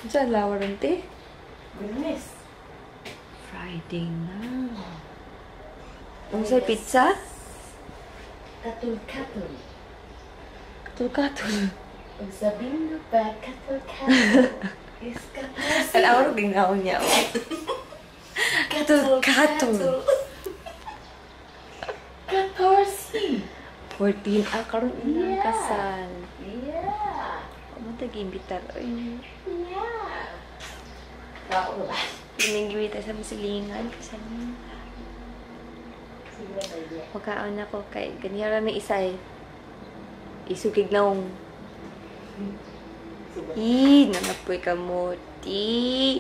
Unsa adlaw ron te? Goodness. Friday na. Unsa pizza? Katul-katul. Katul-katul. Ug sa bingo pa, katul-katul. Is katul. Alaw ro ginaon niya. Katul-katul. 14. 14 ah, karon ilang kasal. Yeah. Amo tag-imbitar oy. Yeah. Ako ba? Pinanggimita sa masilingan kasal niya. Pagkaon ako kay ganyan ra may isa eh. Isugig naong. Ih, nanapoy kamuti.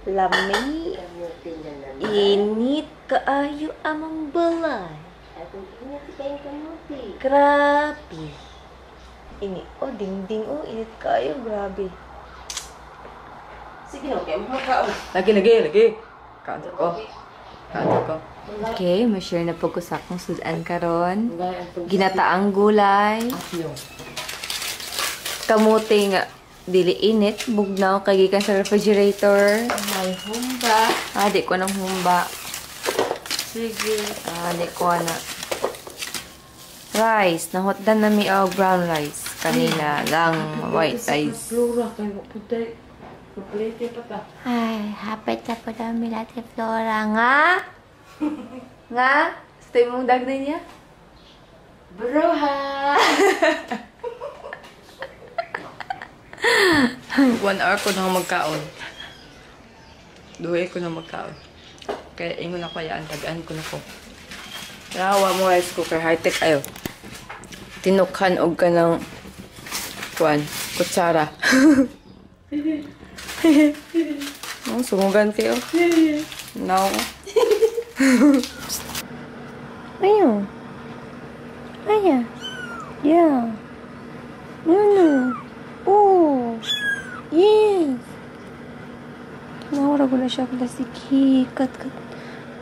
Lami. Kamuti na naman. Init kaayo among balay. Akong init kayong kamuti. Grabe. Init. Oh, dingding. Oh, init kaayo. Grabe. Sige na, kaya makaon. Lagi, lagi, lagi. Kaon sa ko. Kaon sa ko. Okay, ma-share na po ko sa akong sudan karon. Ginataang gulay. Kamuti nga dili init, bugnaw kay gikan sa refrigerator. May humba. Ah, di ko nang humba. Sige. Ah, di ko na. Rice, nahotdan na mi og brown rice kanina lang white rice. Flora kay punta. Paplete pa ta. Ay, hapit na po daw mi Ate Flora nga. Nga, stay mong dagnan niya. Broha! 1 hour ko na magkaon. Duhay ko na magkaon. Kaya ingon ako ayaan, tagaan ko na ko. Rawa mo rice cooker, high-tech ayo. Tinukhan og ka ng kuan, kutsara. Oh, sumugan kayo. No. Ayo. Aya. Yeah. No, no. Oh. Yes. Nawara ko na siya klasiki. Cut, cut.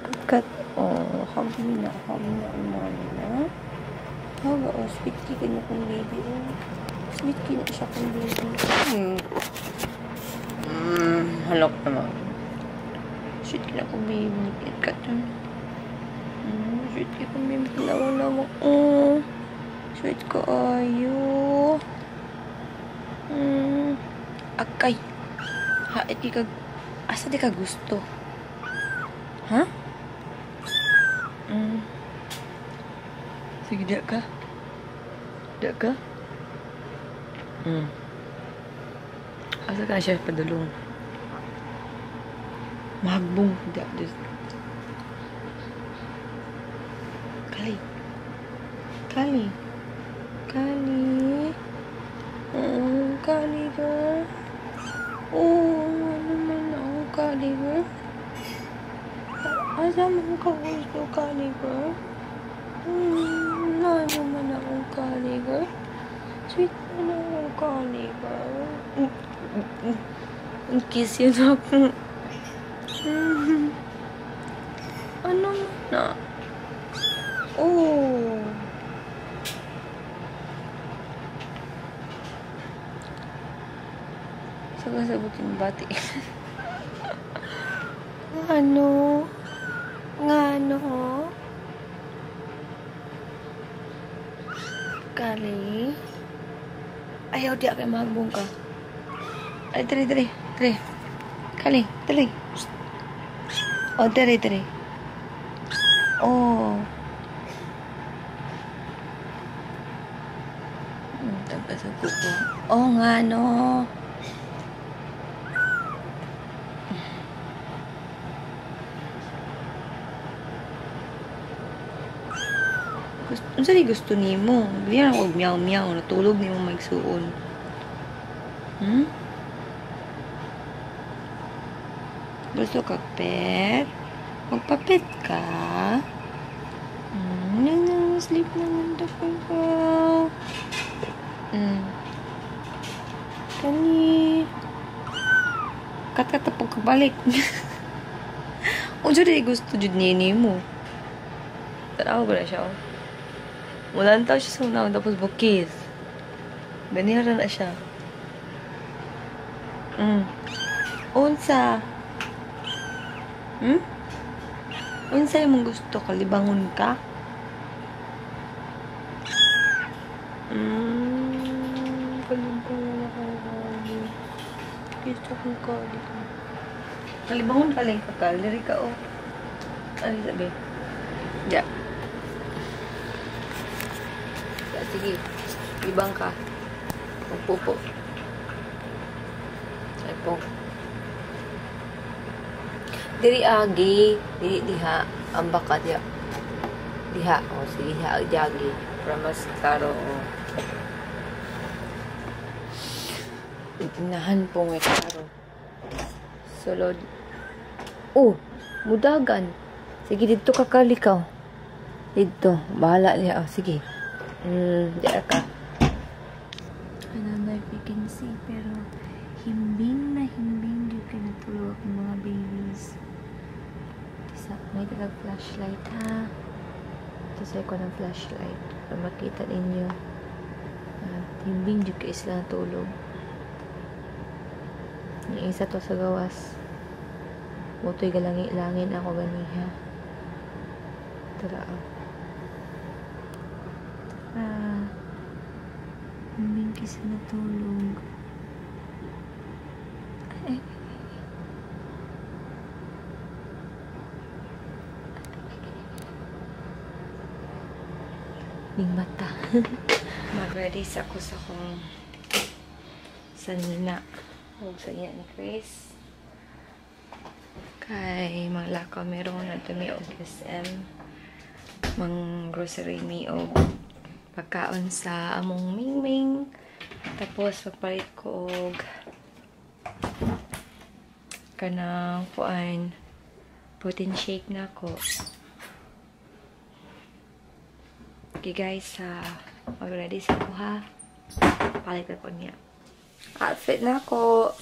Cut, cut. Oh, hug me na. Hug na. Mami na. Hug. Oh, sweet ki kanya kong baby. Oh. Sweet ki na siya kong baby. Halok naman. Sweet ki na kong baby. Cut, cut. Sweet ki kong baby. Nawa na mo. Oh. Sweet ko ayo. Akay. Hait di ka. Asa di ka gusto? Ha? Sige, di ka. Di ka. Asa ka na siya padulong? Mahagbong. Di, di. Kali. Kali. Kali. Kali ka. Oh, ano man ako, Kali ka. Asa man ka gusto, Kali ka? Ano man ako, Kali ka? Sweet man ako, Kali ka. Kiss yun ako. Ano man na? Oh. Sagot-sagutin bati. Ano? Ngano? Kali? Ayaw, di ako magbong ka. Ay, dali, dali, dali. Kali, dali. Oh, dali, dali. Oh. Taga-sagot ko. Oh, ngano? Unsa di gusto nimo? Dili na og meow meow, natulog nimo magsuon. Gusto ka pet? Magpa-pet ka? No, sleep naman to ko. Kani. Kat-kat pag kabalik. Unsa di gusto jud nimo? Tanaw ba na siya? Oh? Mulantaw siya sa unang, tapos bukis. Ganyan na siya. Unsa? Unsa imong gusto? Kalibangon ka? Kalibangon na kayo. Gusto kong kalibangon. Kalibangon ka lang ka. Diri ka oh. Ano sabi? Ya. Ya, sige. Libang ka. Magpupo. Ay po. Diri agi, diri diha, ang baka diha. Diha, o sige diha, agi. Para mas klaro, o. Inahan po ngay klaro. Sulod. Oh, mudagan. Sige, dito ka kalikaw. Dito, bahala diha. O, sige. Diha ka. I don't know if you can see, pero himbing na himbing dito kayo natulog akong mga babies. Isa, may talag flashlight ha. Ito sa ko ng flashlight para makita ninyo. Himbing dito kayo sila natulog. Yung isa to sa gawas. Butoy galangi-langin ako ganiha. Tara oh. Tara. Himbing kayo sila natulog. Ay, ay, ay. Ning mata. Mag-ready sa ako sa kong sanina. Huwag sa iya ni Chris. Kay manglakaw meron na mi og SM. Mang grocery mi og pagkaon sa among mingming. Tapos pagpalit ko og kanang kuan protein shake na ako. Okay guys, mag-ready sa ko ha. Palit ako niya. Outfit na ako.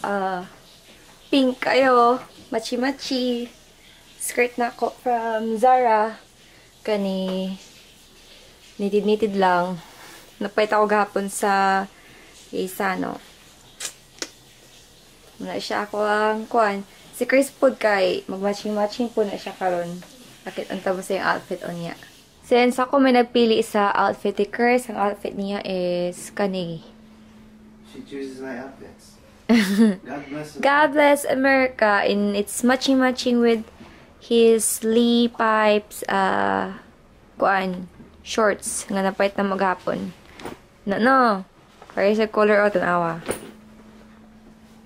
Pink kayo. Machi-machi. Skirt na ako from Zara. Kani nitid-nitid lang. Napait ako gahapon sa isa, no. Muna siya ako ang kuan. Si Chris po kay mag-matching-matching po na siya karon. Bakit ang tapos yung outfit on niya. Since ako may nagpili sa outfit ni Chris, ang outfit niya is kani. She chooses my outfits. God bless America. God bless America. And it's matching-matching with his Lee Pipes kuan shorts nga napait na maghapon. No, no. Para sa color o tanawa.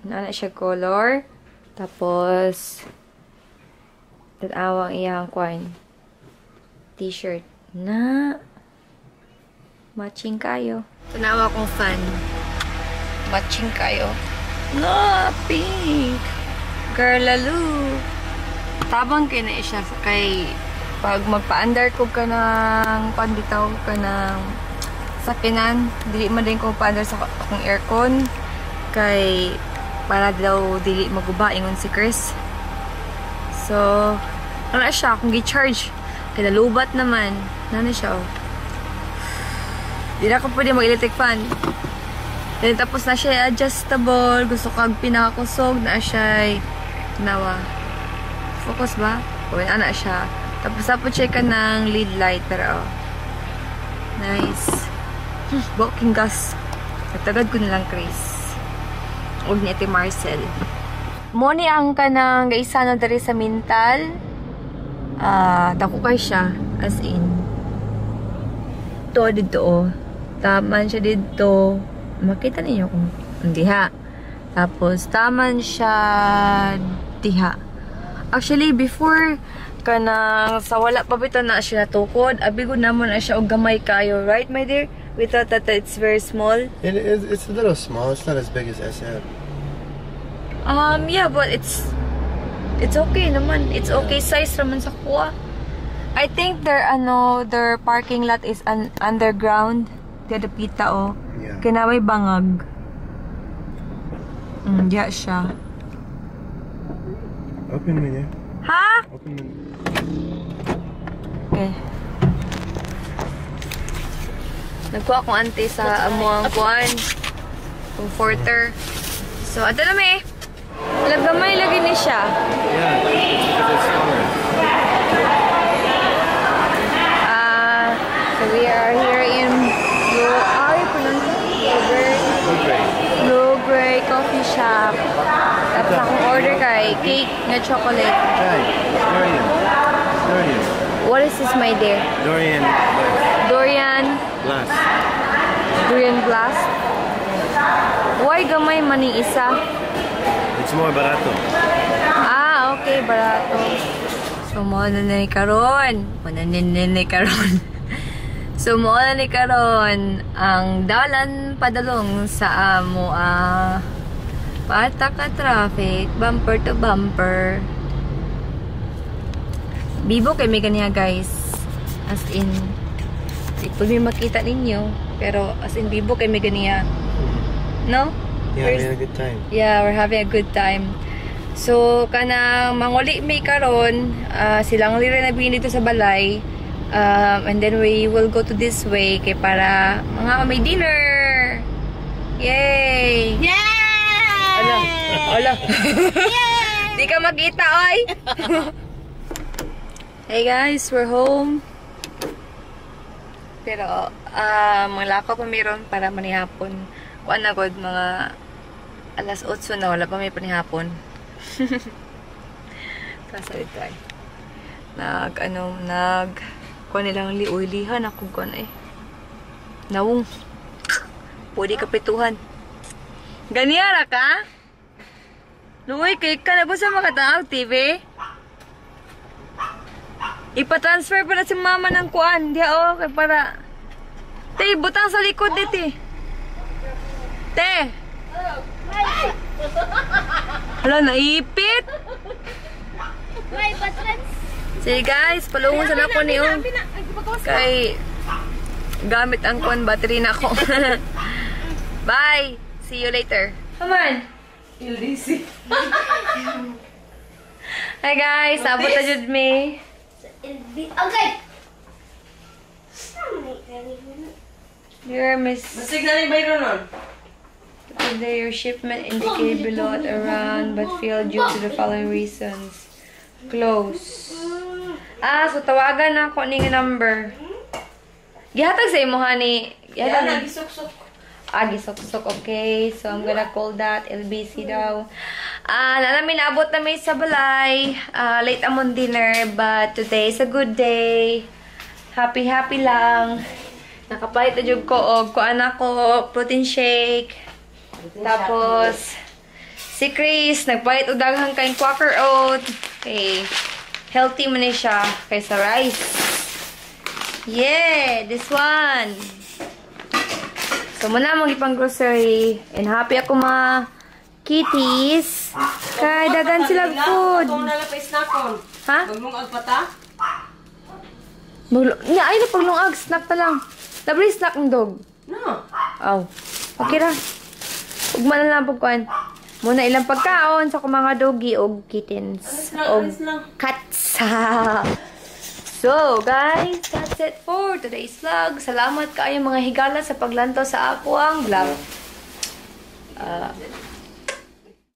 Nana siya color. Tapos tanawa ang iyang kuan t-shirt na matching kayo. Tanawa akong fan. Matching kayo. No, pink. Girl, lalo. Tabang kay na siya kay pag magpa-under ko ka ng kuan bitaw ka ng sakinan, dili man din ko pa-under sa akong aircon kay para daw dili maguba ingon si Chris. So, ano siya akong gi-charge kay nalubat naman. Nana siya oh. Di na ko pwede mag-electric fan. Then, tapos na siya adjustable. Gusto kag pinakakusog na siya nawa. Focus ba? O, ana siya. Tapos check ka ng lead light. Pero, oh. Nice. Walking gas. Nagtagad ko nilang Chris. Huwag ni Ate Marcel. Moni ang kanang gaisa na diri sa Mintal. Dako kay siya. As in. Ito, dito oh. Taman siya dito. Makita ninyo kung diha. Tapos, taman siya diha. Actually, before kanang sa wala pa bitaw na siya natukod, abigo na mo na siya og gamay kayo, right my dear? We thought that it's very small. It is, it's a little small. It's not as big as SM. Yeah, but it's okay naman. It's okay size raman sa kuha. I think their their parking lot is underground. Diya pita oh. Yeah. Kinaway bangag. Diya siya. Open me, yeah. Ha? Open me. Okay. Nagkuha akong ante sa amuang kuan. Comforter. So, ato na may. Laggamay lagi. siya. Yeah, because it's smaller. Ah, so we are here in Blue, how you pronounce it? Blue Blue Gray. Blue Gray Coffee Shop. Tapos akong order kay cake na chocolate. Try. Durian. Durian. What is this, my dear? Durian Blast. Durian, Blast. Durian Blast. Why gamay maning isa? It's more barato. Ah, okay, barato. So, mo na ni karon. Mo na ni karon. So, mo na ni karon ang dalan padulong sa amo ah patak ka traffic, bumper to bumper. Bibo kay may ganiya, guys. As in, di po may makita ninyo, pero as in bibo kay may ganiya. No? Yeah, we had a good time. Yeah, we're having a good time. So, kanang manguli may karon, silang lira na dito sa balay. And then we will go to this way kay para mga may dinner. Yay! Yay! Ala, ala. Di ka makita, oy. Hey guys, we're home. Pero, mga lakaw pa meron para manihapon. Kuan na gud, mga alas 8 na, wala pa may panihapon. Kasa ito ay. Nag, ano, nag, kuan nilang liuy-lihan ako kuan eh. Nawong. Pwede kapituhan. Ganiyara ka? Luoy kay ka na ba sa makatanaw TV? Ipa-transfer pa na si mama ng kuan. Di oh, kay para. Te, butang sa likod dito. Te. Hala, naipit. May patrans. Sige guys, palungon sa nako ni oh. Kay gamit ang kuan battery na ako. Bye. See you later. Come on. LDC. Hi guys, abot na jud mi. Okay. Dear Miss Masig na ni Byron nun. Today, your shipment indicated below at around but failed due to the following reasons. Close. Ah, so tawagan na ako ning number. Gihatag sa imo, honey. Yan Gihatag na, gisuksok. Ah, gisuksok. Okay. So, I'm gonna call that LBC daw. Ah, nalamin, naabot na may sa balay. Ah, late amon dinner, but today is a good day. Happy, happy lang. Nakapalit na jud ko og kuan ako, protein shake. Tapos, si Chris, nagpalit og daghang kayong Quaker Oat. Okay. Healthy man ni siya kaysa rice. Yeah, this one. So, muna mong ipang grocery. And happy ako mga kitties. Kay dagan sila food. Itong nala pa snackon. Ha? Maglungag pa ta? Nya, ay na paglungag. Snack pa lang. Libre snack ng dog. No. Oh. Okay ra. Ugma na lang pagkuan. Muna ilang pagkaon sa akong mga doggy og kittens. Alis lang, Og alis lang. cats. So, guys, that's it for today's vlog. Salamat kaayo mga higala sa paglantaw sa ako ang vlog.